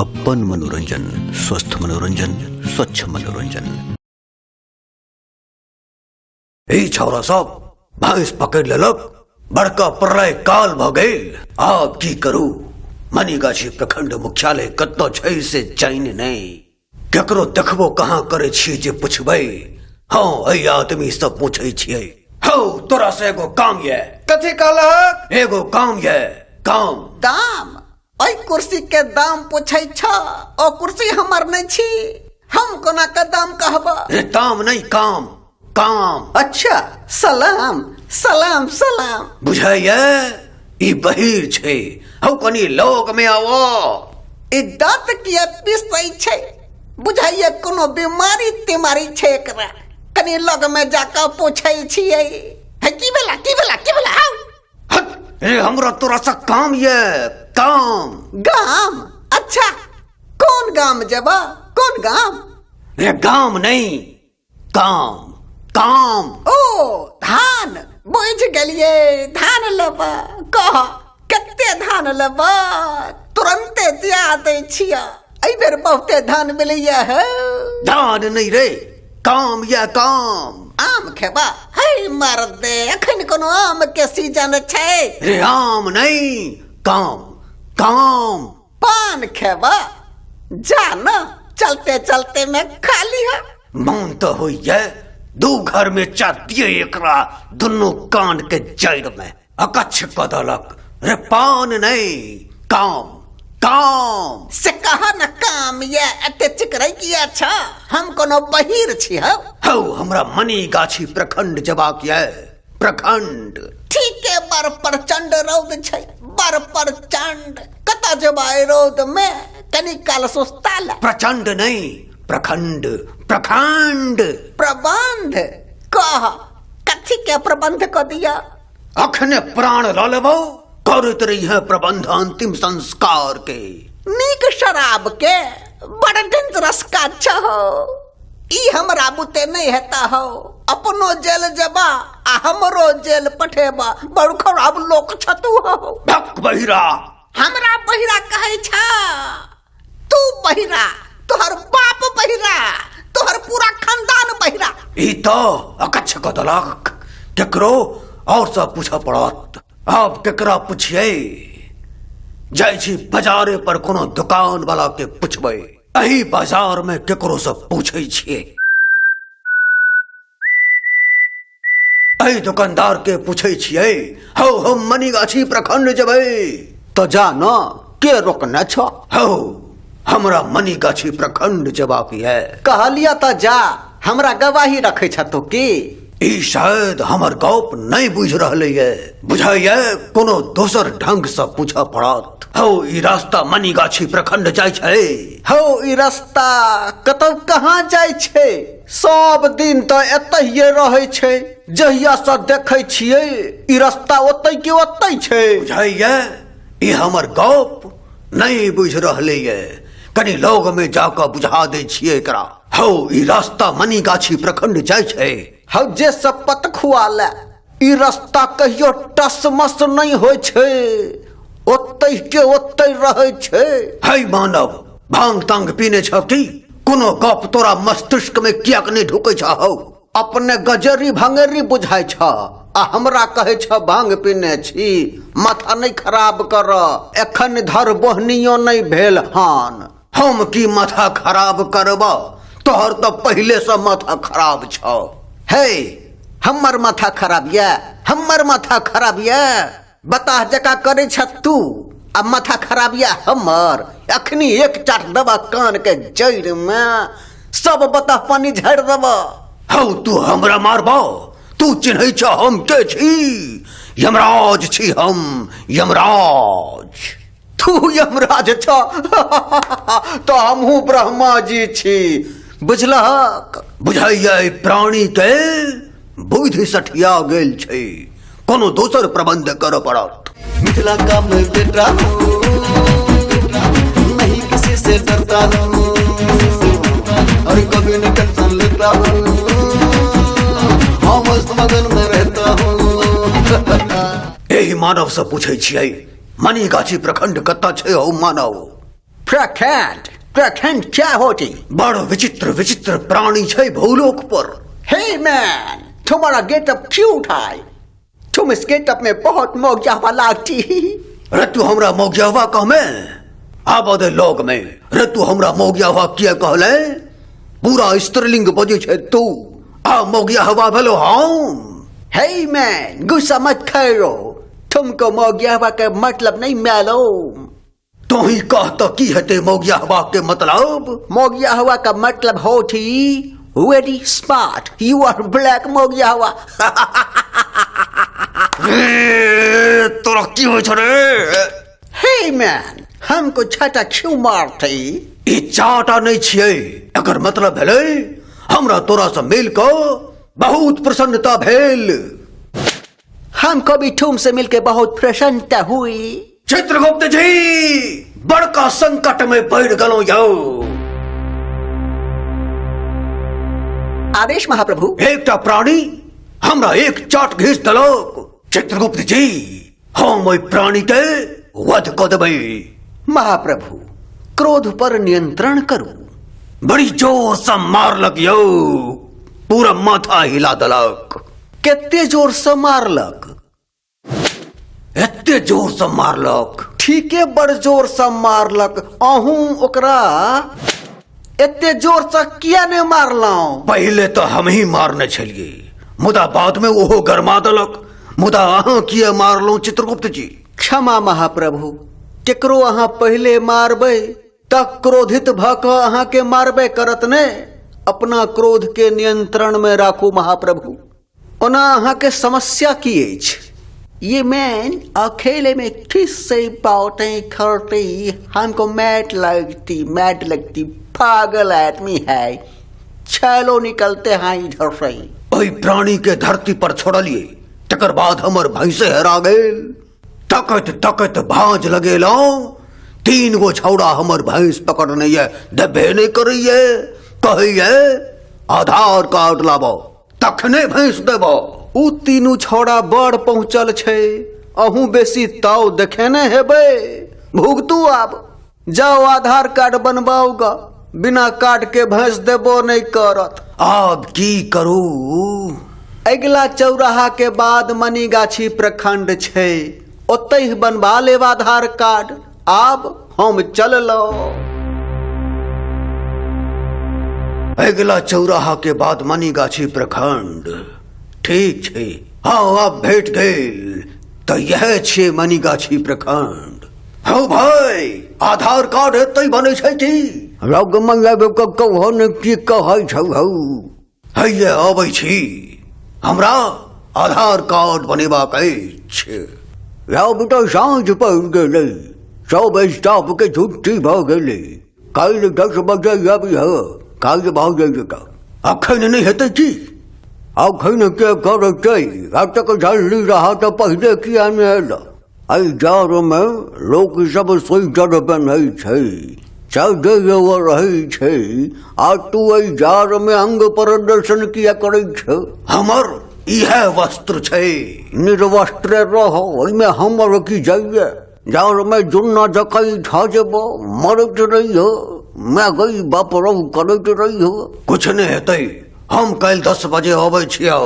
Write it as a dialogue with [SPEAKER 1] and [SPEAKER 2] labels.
[SPEAKER 1] अपन मनोरंजन, स्वस्थ मनोरंजन, स्वच्छ मनोरंजन। ई छौरा सब भैंस पकड़ लेलक, बड़का प्रलय काल भ गेल। आब की करू? मनीगाछी प्रखंड मुख्यालय कतौ छै से जानि नहि। केकरो देखबो कहाँ करै छियै जे पुछबै। हँ, एहि आदमी से पूछै छियै। हौ, तोरा से एगो काम ये।
[SPEAKER 2] कथी कहलहक?
[SPEAKER 1] एगो काम ये, काम।
[SPEAKER 2] दाम? ओहि कुर्सी के दाम पूछै छ? ओ कुर्सी हमर नहि छी, हम कोना के दाम कहब?
[SPEAKER 1] रे दाम नहि, काम, काम।
[SPEAKER 2] अच्छा, सलाम सलाम सलाम।
[SPEAKER 1] बुझाइए ई बहिर छै। हौ, कनी लोग में आवो।
[SPEAKER 2] ई दांत किया पिसै छै? बुझाइए कोनो बीमारी तीमारी छै एकरा। कनी लग में जाकऽ पूछै छियै। हे, की भेला, की भेला, की भेला? आउ।
[SPEAKER 1] हट रे, हमरा तोरा से काम ये, काम।
[SPEAKER 2] गाम? अच्छा, कोन गाम जेबा, कोन गाम?
[SPEAKER 1] रे गाम नहीं, काम, काम।
[SPEAKER 2] ओ धान, बुझि गेलियै, धान लेब। कह, कते धान लेब? तुरन्ते दिया दै छिय। एहि बेर बहुते धान मिलैया है।
[SPEAKER 1] धान नहीं रे, काम या काम।
[SPEAKER 2] आम खेबा? हे मर्दे, एखन कोनो आम के सीजन छै?
[SPEAKER 1] रे आम नहीं, काम, काम।
[SPEAKER 2] पान खेबा? जा न, चलते चलते में खा लिह।
[SPEAKER 1] मन तो होइए दू घर में चा दिए एकरा दुनू कान के जड़ में अकच्छ क देलक। रे पान नहीं, काम, काम।
[SPEAKER 2] से कहा न काम ये, एते चिकरै किया छ? हम कोनो बहिर छी हौ?
[SPEAKER 1] हौ, हमरा मनी गाछी प्रखंड जबाक ये, प्रखंड।
[SPEAKER 2] ठीके, बड़ प्रचंड रौद छै, बड़ प्रचंड। कतऽ जेबा एहि रौद में? कनी काल सुस्ता ले।
[SPEAKER 1] प्रचंड नहीं, प्रखंड, प्रखंड।
[SPEAKER 2] प्रबंध कह, कथी के प्रबंध क दिया?
[SPEAKER 1] अखने प्राण ल लेबो, करैत रही है प्रबंध अंतिम संस्कार के।
[SPEAKER 2] नीक शराब के बड़ डेंजरस काज छहो ई, हमरा बुते नहीं हेता हो। अपनो जेल जबा आ हमरो जेल पठेबा, बड़ खराब लोक छ तू हो।
[SPEAKER 1] भक बहिरा।
[SPEAKER 2] हमरा बहिरा कहै छ? तू बहिरा, तोहर बाप बहिरा, तोहर पूरा खानदान बहिरा।
[SPEAKER 1] ई तो अकच्छ क देलक। केकरो और सब पूछऽ पड़त। आब केकरा पुछियै? जाइ छी बाजारे पर, कोनो दुकान वाला के पुछबै। एहि बाजार में केकरो से पूछै छियै। एहि दुकानदार के पूछै छियै। हौ, हम मनीगाछी प्रखंड जेबै।
[SPEAKER 2] तो जा न, के रोकने छ?
[SPEAKER 1] हौ, हमरा मनीगाछी प्रखंड जेबाक ये।
[SPEAKER 2] कहलिया तऽ जा, हमरा गवाही रखै छ तो की?
[SPEAKER 1] ई शायद हमर गप नहीं बुझ रहले ये। बुझाइए कोनो दोसर ढंग से पूछऽ पड़त। हौ, ई रास्ता मनीगाछी प्रखंड जाइ छै?
[SPEAKER 2] हौ, ई रास्ता कतौ कहाँ जाइ छै? सब दिन तऽ एतहिए रहै छै। जहिया से देखै छियै, ई रास्ता ओतै के ओतै छै।
[SPEAKER 1] बुझाइए ई हमर गप नहीं बुझ रहले ये। कनी लोग में जाकऽ बुझा दै छियै एकरा। हौ, ई रास्ता मनीगाछी प्रखंड जाइ छै?
[SPEAKER 2] हौ, जे शपथ खुआ ले, ई रास्ता कहियो टस मस नहीं होइ छै, ओतै के ओतै रहै छै।
[SPEAKER 1] है मानव, भांग तांग पीने छ की? कोनो गप तोरा मस्तिष्क में कियाक नहीं ढुकै छ हौ?
[SPEAKER 2] अपने गजरी भंगेरी बुझाइ छ आ हमरा कहै छ भांग पीने छी। माथा नहीं खराब कर, एखन धर बोहनियो नहीं भेल हन।
[SPEAKER 1] हम की माथा खराब करब? तोहर तऽ पहिले से माथा खराब छ।
[SPEAKER 2] हे, हमर माथा खराब ये? हमर माथा खराब ये? बताह जका करै छ तू आ माथा खराब ये हमर? अखनी एक चाट देबा कान के जड़ि में, सब बताह पानी झाड़ि देबा।
[SPEAKER 1] हौ, तू हमरा मारबो? तू चिन्है छ हम के छी? यमराज छी हम, यमराज।
[SPEAKER 2] तू यमराज छ तो हमहूँ ब्रह्मा जी छी, बुझलहक?
[SPEAKER 1] बुझाइया ई प्राणी के बुद्धि सठिया गेल छै। कोनो दोसर प्रबंध करऽ पड़त।
[SPEAKER 3] मिथिला का मैं बेटा हूँ, नहीं किसी से डरता हूँ और कभी न टेंशन लेता हूँ। हाँ, मस्त मगन में रहता हूँ।
[SPEAKER 1] एहि मानव से पूछै छियै, मनीगाछी प्रखंड कतऽ छै? हौ मानव,
[SPEAKER 2] प्रखंड? प्रखंड क्या होती?
[SPEAKER 1] बड़ विचित्र विचित्र प्राणी छै भूलोक पर।
[SPEAKER 2] हे मैन, तुम्हारा गेटअप क्यूट है। तुम इस गेटअप में बहुत मौजा लागती।
[SPEAKER 1] रे तू हमरा मौगियावा कहमे? आब दे लोग में। रे तू हमरा मौगियावा किया कहले? पूरा स्त्रीलिंग बजै छै तू, आ मौगिया हवा भेलो हम।
[SPEAKER 2] हे मैन, गुस्सा मत करो, तुमको मौगियावा के मतलब नहीं मालूम।
[SPEAKER 1] तू ही कह तो की हेतै मौगिया हवा के मतलब?
[SPEAKER 2] मौगिया हवा का मतलब होती very smart, you are black मौगिया हवा।
[SPEAKER 1] तोरा की होइ छ रे?
[SPEAKER 2] हे मैन, हमको छाता क्यों मारते?
[SPEAKER 1] ई चाटा नहीं छियै, एकर मतलब भेलै हमरा तोरा से मिल कऽ बहुत प्रसन्नता भेल।
[SPEAKER 2] हमको भी तुमसे मिलके बहुत प्रसन्नता हुई।
[SPEAKER 1] चित्रगुप्त जी, बड़का संकट में पड़ गलो यौ।
[SPEAKER 2] आदेश महाप्रभु।
[SPEAKER 1] एकटा प्राणी हमरा एक चाट घीच देलक। चित्रगुप्त जी, हम ओहि प्राणी के वध कऽ देबै।
[SPEAKER 2] महाप्रभु, क्रोध पर नियंत्रण करू।
[SPEAKER 1] बड़ी जोर से मारलक यौ, पूरा माथा हिला देलक।
[SPEAKER 2] कते जोर से मारलक?
[SPEAKER 1] एते जोर से मारलक।
[SPEAKER 2] ठीके, बड़ जोर से मारलक। अहूँ ओकरा एते जोर से किया ने मारलहुँ?
[SPEAKER 1] पहिले तो हम ही मारने छलियै, मुदा बाद में ओहो गरमा देलक। मुदा अहाँ किया मारलहुँ चित्रगुप्त जी?
[SPEAKER 2] क्षमा महाप्रभु, केकरो अहाँ पहिले मारबै त क्रोधित भ कऽ अहाँ के मारबे करत ने। अपना क्रोध के नियंत्रण में राखू महाप्रभु। ओना अहाँ के समस्या की अछि? ये मैन अकेले में किससे बातें करती, हमको मैट लगती, मैट लगती। पागल आदमी है। चलो निकलते हैं इधर से।
[SPEAKER 1] ओहि प्राणी के धरती पर छोड़लियै, तकर बाद हमर भैंसे हेरा गेल। तकैत तकैत भाँज लगेलहुँ, 3 गो छौड़ा हमर भैंस पकड़ने ये देबे नहीं करैये, कहैये आधार कार्ड लाबो तखने भैंस देबो।
[SPEAKER 2] उ तीनू छौड़ा बड़ पहुँचल छै, अहूँ बेसी ताव देखेने हेबै। भुगतू आब, जाओ आधार कार्ड बनबाउ ग, बिना कार्ड के भैंस देबो नहीं करत।
[SPEAKER 1] आब की करू?
[SPEAKER 2] अगिला चौराहा के बाद मनीगाछी प्रखंड छै, ओतहि बनबा लेब आधार कार्ड। आब हम चललो।
[SPEAKER 1] अगिला चौराहा के बाद मनीगाछी प्रखंड, ठीक छै। हाँ, आब भेट गेल तऽ यह छियै मनीगाछी प्रखंड। हौ भाई, आधार कार्ड एतै बनै छै की?
[SPEAKER 2] रग मंगाबे कहो ने की कहै छौ। हौ
[SPEAKER 1] हैये अबै छी, हमरा आधार कार्ड बनेबाक अछि।
[SPEAKER 2] आब तऽ साँझ पड़ि गेलै, सब स्टाफ के छुट्टी भऽ गेलै। काल्हि 10 बजे अबिह, काज भऽ जेतै।
[SPEAKER 1] अखन नहि हेतै की?
[SPEAKER 2] अखन के करतै? एतेक जल्दी रह तऽ पहिले किया नहि एल? एहि जाड़मे लोक सब स्वेटर पहिनै छै, चद्दर रहै छै, आ तू एहि जाड़मे अंग प्रदर्शन किया करै छ?
[SPEAKER 1] हमर इएह वस्त्र छै।
[SPEAKER 2] निर्वस्त्र रह, ओहिमे हमर की जाइए? जाड़मे जुन्ना जकै ठा जेबो, मरैत रहिह, मैं गई बाप रौ करैत रहिह।
[SPEAKER 1] कुछ नहि हेतै, हम काल्हि 10 बजे अबै छियौ।